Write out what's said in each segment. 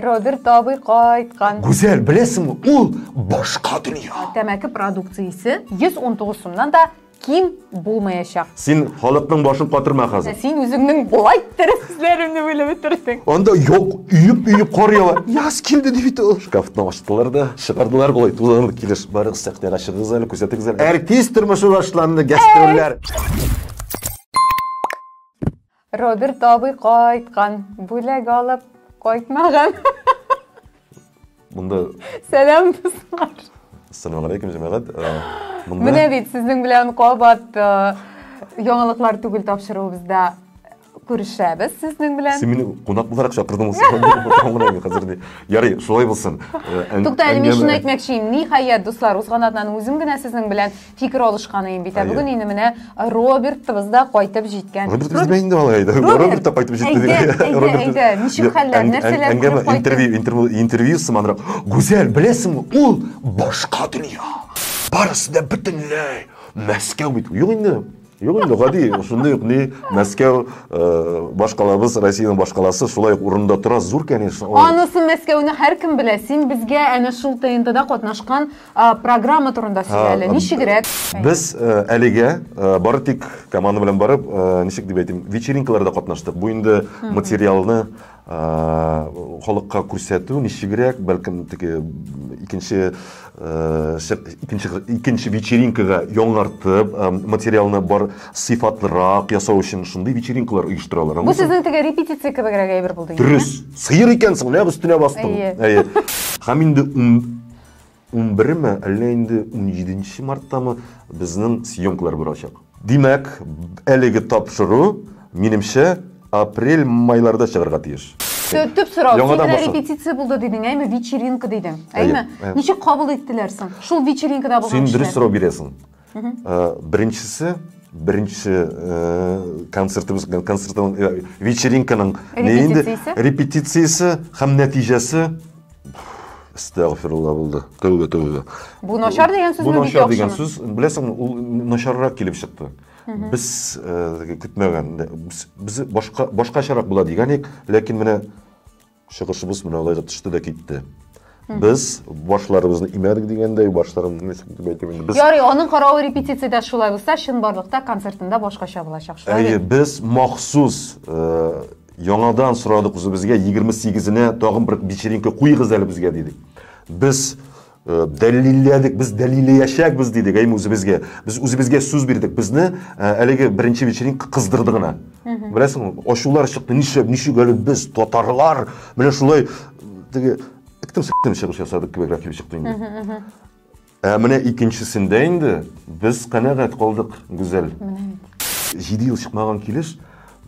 Роберт абый кайткан. Гүзәл, беләсеңме, ул башка дөнья. Тәмәке продукциясе 119 сумнан да ким булмаячак. Син халыкның башын катырма хәзер. Син үзеңнең болай иттереп сүзләреңне бүлеп бетердең. Анда юк, өеп-өеп кар ява. Яз килде дип бит ул. Шкафтан ачтылар да, чыгардылар болай тузанлы килеш. Барыгыз сәхнәгә чыгыгыз әле, күрсәтегез әле. Артист тормышы башланды, гастрольләр. Роберт абый кайткан, бүләк алып кайтмаган. Монда Сәлам, дуслар. Ассаламу алейкум, җәмәгать. Монда Менә бит сезнең белән кабат яңалыклар түгел тапшыруыбызда күрешәбез сезнең белән. Син мине кунак буларак чакырдың хәзер ни. Ярый, шулай булсын. Тукта әле мин шуны әйтмәкче идем. Ниһаять, дуслар, узган атнаны үзем генә сезнең белән фикер алышкан идем бит. Ә бүген инде менә Робертыбыз да кайтып җиткән. Роберт безгә инде алай әйдә. Роберт та кайтып җитте. Әйдә, әйдә, әйдә. Ничек хәлләр, нәрсәләр күреп кайттың? Интервью, интервью, интервью сыманрак. Гүзәл, беләсеңме, ул башка дөнья. Барысы да бөтенләй Мәскәү бит. Юк инде. Юк инде, гади, шундый ук ни, Мәскәү, башкалабыз, Россиянең башкаласы, шулай ук урында тора, зур, конечно. Анысы Мәскәүне һәркем белә. Син безгә әнә шул ТНТда катнашкан программа турында сөйлә әле. Ничегрәк? Без әлегә бары тик команда белән барып, ничек дип әйтим, вечеринкаларда катнаштык. Бу инде материалны халыкка күрсәтү ничегрәк, бәлкем теге икенче икенче вечеринкага яңартып, материалны бар сыйфатлырак ясау өчен шундый вечеринкалар оештыралар. Бу сезнең теге репетиция кебегрәк әйбер булды. Дөрес. Сыер икәнсең, нәкъ өстенә бастың. Әйе. Һәм инде 11-ме, әллә инде 17 марттамы безнең съемкалар барачак. Димәк, әлеге тапшыру, минемчә, апрель-майларда чыгарга тиеш. Төп сорау, син менә репетиция булды дидең, әйме, вечеринка дидең, әйме? Ничек кабул иттеләр соң? Шул вечеринкада булган кешеләр. Син дөрес сорау бирәсең. Беренчесе, беренче концертыбыз, концертның, вечеринканың репетициясе һәм нәтиҗәсе Әстәгъфирулла булды. Тәүбә, тәүбә. Бу начар дигән сүзме? Бу начар дигән сүз, беләсеңме, ул начаррак килеп чыкты. Без көтмәгән, без башка башкачарак була дигән идек, ләкин менә чыгышыбыз менә алай да төште дә китте. Без башларыбызны имәдек дигәндәй, башларыбызны ничек дип әйтим инде. Без Ярый, аның каравы репетициядә шулай булса, чынбарлыкта концертында башкача булачак. Шулай бит? Әйе, без махсус Яңадан сорадык үзебезгә, 28-енә тагын бер вечеринка куегыз әле безгә, дидек. Без э, дәлилләдек, без дәлилләячәкбез, дидек, әйме үзебезгә. Без үзебезгә сүз бирдек. Безне э, әлеге беренче вечеринка кыздырды гына. Беләсеңме, ачулар чыкты, нишләп, ничек әле без татарлар менә шулай теге эктем-сектем чыгыш ясадык кебегрәк килеп чыкты инде. Ә менә икенчесендә инде без канәгать калдык, Гүзәл. Менә бит. 7 ел чыкмаган килеш,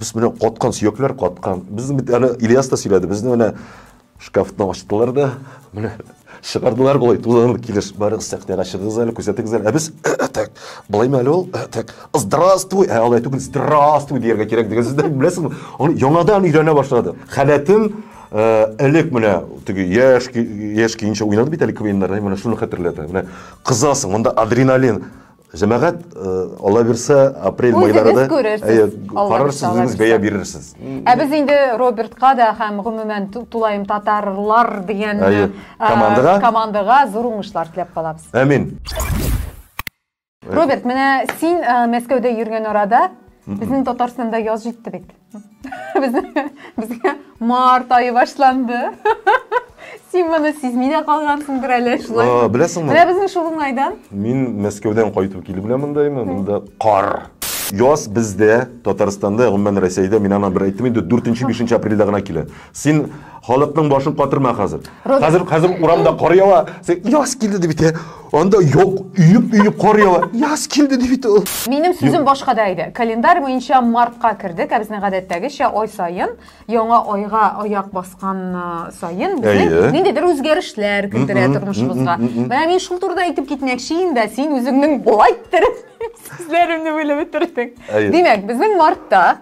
без менә каткан сөякләр каткан. Безнең бит әле Ильяс та сөйләде, безне менә шкафтан ачтылар да, менә чыгардылар болай тузанлы килеш. Барыгыз сәхнәгә чыгыгыз әле, күрсәтегез әле. Ә без так, болаймы әле ул? Так, здравствуй, ә алай түгел, здравствуй дияргә кирәк дигән сүзне беләсеңме? Аны яңадан өйрәнә башлады. Халәтем Элек менә теге яшь яшь көенчә уйнады бит әле КВНнар, менә шуны хәтерләтә. Менә кызасың, монда адреналин. Җәмәгать, Алла бирсә, апрель майларда карарсыз, үзегез бәя бирерсез. Ә без инде Робертка да һәм гомумән тулаем татарлар дигән командага командага зур уңышлар теләп калабыз. Әмин. Роберт, менә син Мәскәүдә йөргән арада безнең Татарстанда яз җитте бит. Безнең безгә март ае башланды. Син моны сизми дә калгансыңдыр әле, шулай. Беләсеңме? Менә безнең шул уңайдан. Мин Мәскәүдән кайтып килеп менә мондаймы, монда кар. Яз бездә, Татарстанда, гомумән Рәсәйдә, мин аны бер әйттем инде, 4-5 апрельдә гына килә. Син халыкның башын катырма хәзер. Хәзер хәзер урамда кар ява. Син яз килде дип әйтә. Анда юк, өеп-өеп кар ява. Яз килде дип әйтә ул. Минем сүзем башкада иде. Календарь буенча мартка кердек, ә безнең гадәттәгечә ай саен яңа айга аяк баскан саен безнең ниндидер үзгәрешләр кертелә тормышыбызга. Менә мин шул турыда әйтеп китмәкче идем дә, син үзеңнең болай иттереп сүзләремне бүлеп бетердең. Димәк, безнең мартта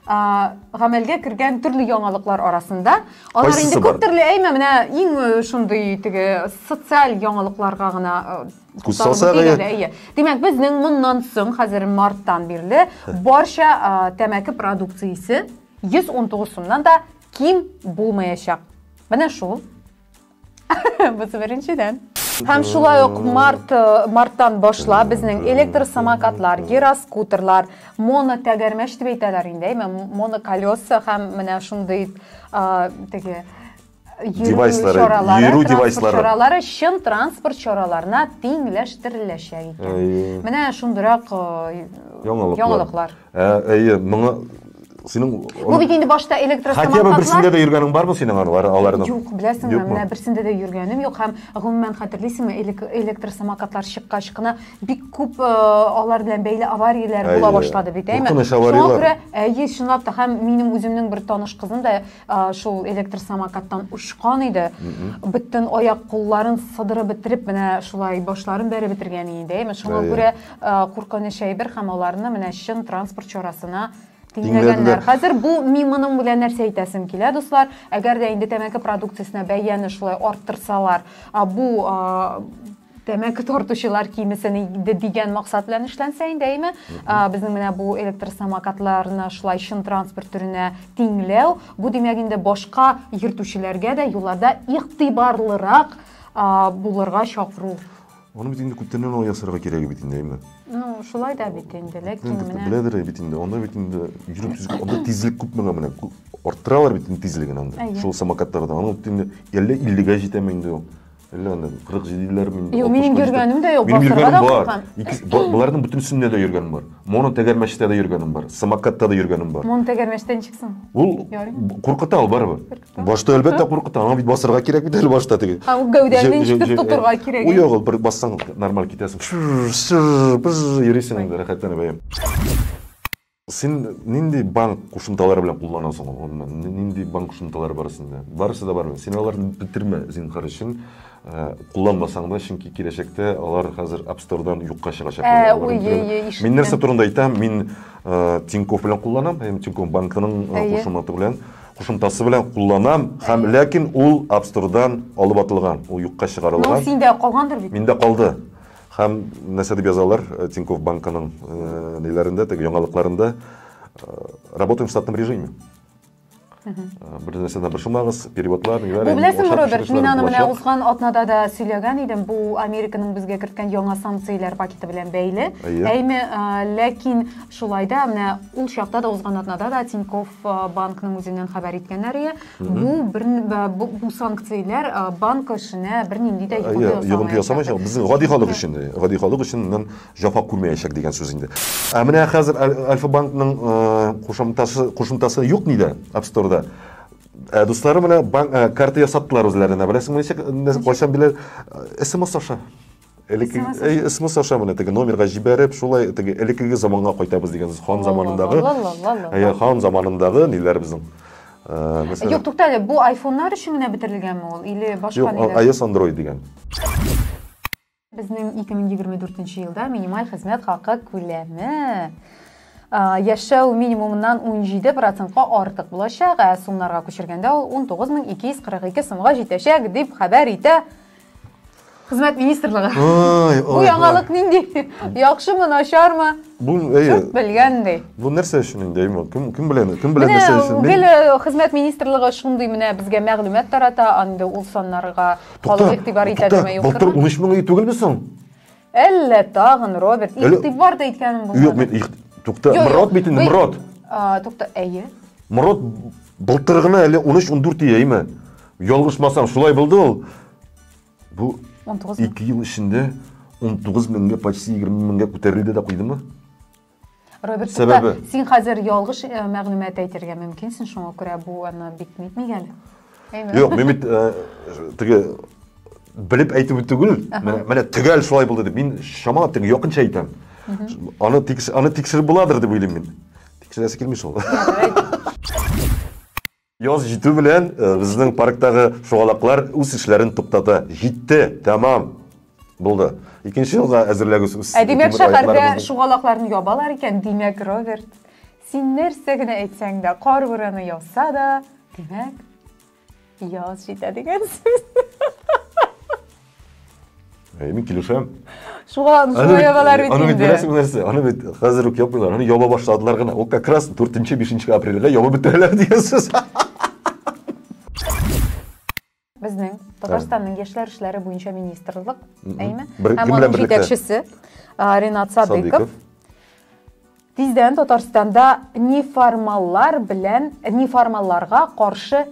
гамәлгә кергән төрле яңалыклар арасында алар инде күп төрле әйме менә иң шундый теге социаль яңалыкларга гына күз салсак әйе. Димәк, безнең моннан соң хәзер марттан бирле барча тәмәке продукциясе 119 сумнан да ким булмаячак. Менә шул. Бусы беренчедән. Һәм шулай ук март, э, марттан башлап безнең электросамокатлар, гироскутерлар, монотәгәрмәч дип әйтәләр инде, әйме, моноколеса һәм менә шундый теге девайслары, йөрү девайслары. Чаралары чын транспорт чараларына тиңләштереләчәк икән. Менә шундыйрак э, яңалыклар. Әйе, моңа синең Бу бит инде башта электросамокатлар. Хотя бы берсендә дә йөргәнең бармы синең алар аларның? Юк, беләсеңме, менә берсендә дә йөргәнем юк һәм гомумән хәтерлисеңме, электросамокатлар чыккач кына бик күп э, алар белән бәйле аварияләр була башлады бит, әйме? Куркыныч аварияләр. Шуңа күрә, әйе, чынлап та һәм минем үземнең бер таныш кызым да э, шул электросамокаттан очкан иде. Бөтен аяк кулларын сыдырып бетереп, менә шулай башларын бәреп бетергән иде, әйме? Шуңа күрә э, куркыныч әйбер һәм аларны менә чын транспорт чарасына тиңләгәннәр. Хәзер бу мин моның белән нәрсә әйтәсем килә, дуслар? Әгәр дә инде тәмәке продукциясенә бәяне шулай арттырсалар, бу тәмәке тартучылар кимесен инде дигән максат белән эшләнсә инде, әйме? Безнең менә бу электросамокатларны шулай чын транспорт төренә тиңләү, бу димәк инде башка йөртүчеләргә дә юлларда игътибарлырак булырга чакыру. Аны бит инде күптәннән алай ясарга кирәк бит инде, әйме? Ну, шулай да бит инде, ләкин менә Беләдер бит инде, анда бит инде йөреп тиз, анда тизлек күп менә менә арттыралар бит инде тизлеген анда. Шул самокатларда. Аның бит инде әллә 50-гә җитәме инде ул. Әллә анда 47-ләрме инде. Юк, минем йөргәнем дә юк, Минем йөргәнем бар. Боларның бөтенесендә дә йөргәнем бар. Моно тәгәрмәчтә дә йөргәнем бар, самокатта да йөргәнем бар. Моно тәгәрмәчтә ничек соң? Ул куркыта ул барыбер. Башта әлбәттә куркыта, аңа бит басырга кирәк бит әле башта теге. Һәм гәүдәңне ничектер тотырга кирәк. Ул юк, бер бассаң нормаль китәсең. Шыр, йөрисең инде рәхәтләнеп әйе. Син нинди банк кушымталары белән кулланасың? Гомумән, нинди банк кушымталары бар синдә? Барысы да бармы? Син аларны бетермә, зинһар өчен. Кулланмасаң да, чөнки киләчәктә алар хәзер App Store-дан юкка чыгачак. Мин нәрсә турында әйтәм? Мин Тинькофф белән кулланам, Тинькофф банкының кушымтасы белән. Кушымтасы белән кулланам һәм ләкин ул App Store-дан алып атылган, ул юкка чыгарылган. Ну, синдә калгандыр бит. Миндә калды. Һәм нәрсә дип язалар Тинькофф банкының ниләрендә, теге яңалыкларында, работаем в штатном режиме. Бер нәрсәдән борчылмагыз, переводлар, ниләр. Бу беләсеңме, Роберт, мин аны менә узган атнада да сөйләгән идем, бу Американың безгә керткән яңа санкцияләр пакеты белән бәйле. Әйме, ләкин шулай да менә ул чакта да узган атнада да Тинькофф банкның үзеннән хәбәр иткәннәр ие. Бу бер бу, бу санкцияләр банк эшенә бернинди дә йогынты ясамаячак. Йогынты ясамаячак. Безнең гади халык өчен, гади халык өчен моннан җафа күрмәячәк дигән сүз инде. Ә менә хәзер Альфа банкның кушымтасы кушымтасы юк нидә App Store-да. Ә дуслары менә банк карта ясаттылар үзләренә. Беләсеңме ничек, кайчан биләр? СМС аша. Элеккеге СМС аша менә теге номерга җибәреп, шулай теге элеккеге заманга кайтабыз дигән сүз. Хан заманындагы. Әйе, хан заманындагы ниләр безнең. Мәсәлән. Юк, тукта әле, бу айфоннар өчен генә бетерелгәнме ул или башка ниләр? Юк, iOS Android дигән. Безнең 2024 елда минималь хезмәт хакы күләме яшәү минимумыннан 17 процентка артык булачак, ә сумнарга күчергәндә ул 19242 сумга җитәчәк, дип хәбәр итә Хезмәт министрлыгы. Ай, Бу яңалык нинди? Яхшымы, начармы? Бу, әйе. Чорт белгән ди. Бу нәрсә өчен инде, әйме? Кем кем белән, кем белән нәрсә өчен? Гел э, хезмәт министрлыгы шундый менә безгә мәгълүмат тарата, анда ул саннарга халык игътибар итәдерме, юктырмы? Былтыр 13 мең түгелме соң? Әллә тагын, Роберт, игътибар да иткәнем булмады. Юк, мин тукта, Мород бит инде, Мород. Тукта, әйе. Мород былтыр гына әле 13-14 әйеме? Ялгышмасам, шулай булды ул. Бу 2 ел эчендә 19 меңгә, почти 20 меңгә күтәрелде дә куйдымы? Роберт, сәбәбе. Син хәзер ялгыш э, мәгълүмат әйтергә мөмкинсең, шуңа күрә бу аны бик нитмик әле. Юк, мин бит э, теге белеп әйтү түгел, менә төгәл шулай булды дип, мин чамалап теге якынча әйтәм. Аны тикш, аны тикшереп буладыр дип уйлыйм мин. Тикшерәсе килми шул. Яз җитү белән э, безнең парктагы шугалаклар үз эшләрен туктата. Җитте, тәмам. Булды. Икенче елга әзерләгез үз. Ә димәк, шәһәрдә шугалакларны ябалар икән, димәк, Роберт, син нәрсә генә әйтсәң дә, кар бураны яуса да, димәк, яз җитә дигән сүз. Әй, мин килешәм. Шуга шуга ябалар бит инде. Аны бит беләсең нәрсә? Аны бит хәзер үк япмыйлар. Аны яба башладылар гына. Ул как раз 4-5 апрельгә ябып бетерәләр дигән сүз. Безнең Татарстанның яшьләр эшләре буенча министрлык, әйме? Бер, Һәм кем белән аның берлектә? җитәкчесе Ренат Садыйков. Тиздән Татарстанда неформаллар белән неформалларга каршы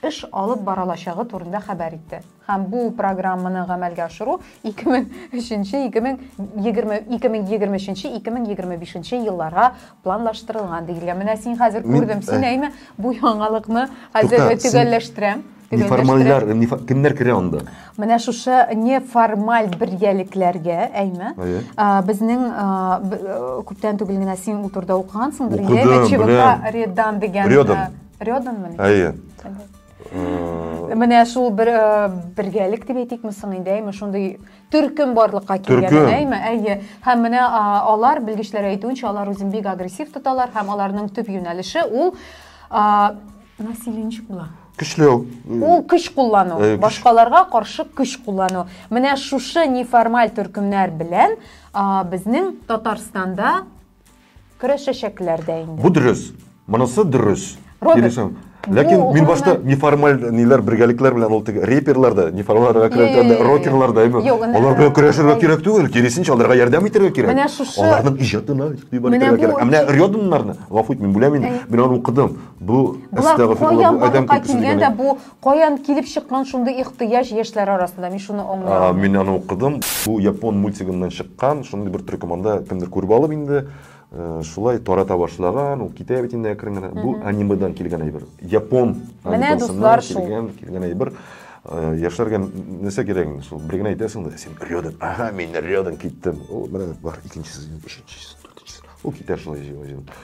эш алып барылачагы турында хәбәр итте. Һәм бу программаны гамәлгә ашыру 2003 2020 2023 2025 елларга планлаштырылган диелгән. Менә син хәзер күрдем, син әйме бу яңалыкны хәзер төгәлләштерәм. Неформальләр, кемнәр керә анда? Менә шушы неформаль берьялекләргә, әйме? Безнең күптән түгел генә син ул турыда укыгансыңдыр инде, әйме? ЧВК Редан дигән. Редан. Реданмы? Әйе. Менә шул бер бергәлек дип әйтикме соң инде, әйме, шундый төркем барлыкка килгән, әйме? Әйе. Һәм менә алар, белгечләр әйтүенчә, алар үзен бик агрессив тоталар һәм аларның төп юнәлеше ул насилие ничек була? Көчләү. Ул көч куллану, башкаларга каршы көч куллану. Менә шушы неформаль төркемнәр белән безнең Татарстанда көрәшәчәкләр дә инде. Бу дөрес. Монысы дөрес. Роберт, Ләкин мин башта неформаль ниләр бергәлекләр белән ул теге рэперлар да, неформалларга керә, рокерлар да, әйме. Алар белән көрәшергә кирәк түгел, киресенчә аларга ярдәм итәргә кирәк. Менә шушы аларның иҗатына игътибар итәргә кирәк. Ә менә Рёденнарны, гафу ит, мин бүләм инде, мин аны укыдым. Бу әстәгъфирулла, бу адәм көлкесе дигән. Дә бу каян килеп чыккан шундый ихтыяҗ яшьләр арасында, мин шуны аңлый алмыйм. Мин аны укыдым. Бу япон мультигыннан чыккан, шундый бер төркем анда кемдер күреп алып инде, шулай тарата башлаган, ул китә бит инде әкрен генә. Бу анимедан килгән әйбер. Япон анимесыннан килгән, килгән әйбер. Яшьләргә нәрсә кирәк инде? Шул бер генә әйтәсең дә, син Рёден, ага, мин Рёден киттем. Ул менә бар икенчесе, өченчесе, дүртенчесе. Ул китә шулай җыелып.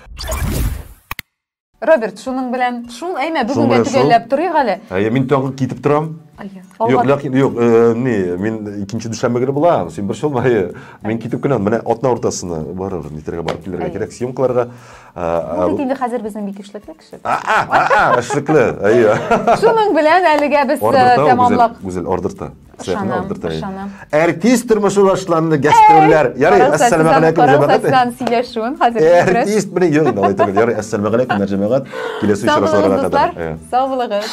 Роберт, шуның белән шул, әймә, бүгенгә төгәлләп торыйк әле. Әйе, мин тагын китеп торам. Юк, ләкин юк, ни, мин икенче дүшәмбе көне булам, син борчылма, әйе. Мин китеп кенә, менә атна уртасына барыр, нитәргә барып килергә кирәк, съемкаларга. Бу бит инде хәзер безнең бик эшлекле кеше. Эшлекле, әйе. Шуның белән әлегә без тәмамлап. Гүзәл, ордерта. Ышанам, ышанам. Артист тормышы башланды, гастрольләр. Ярый, әссәламу алейкум, җәмәгать. Белән сөйләшүен хәзер. Артист белән юк, алай түгел. Ярый, әссәламу алейкум, җәмәгать. Киләсе очрашуларга кадәр. Сау булыгыз.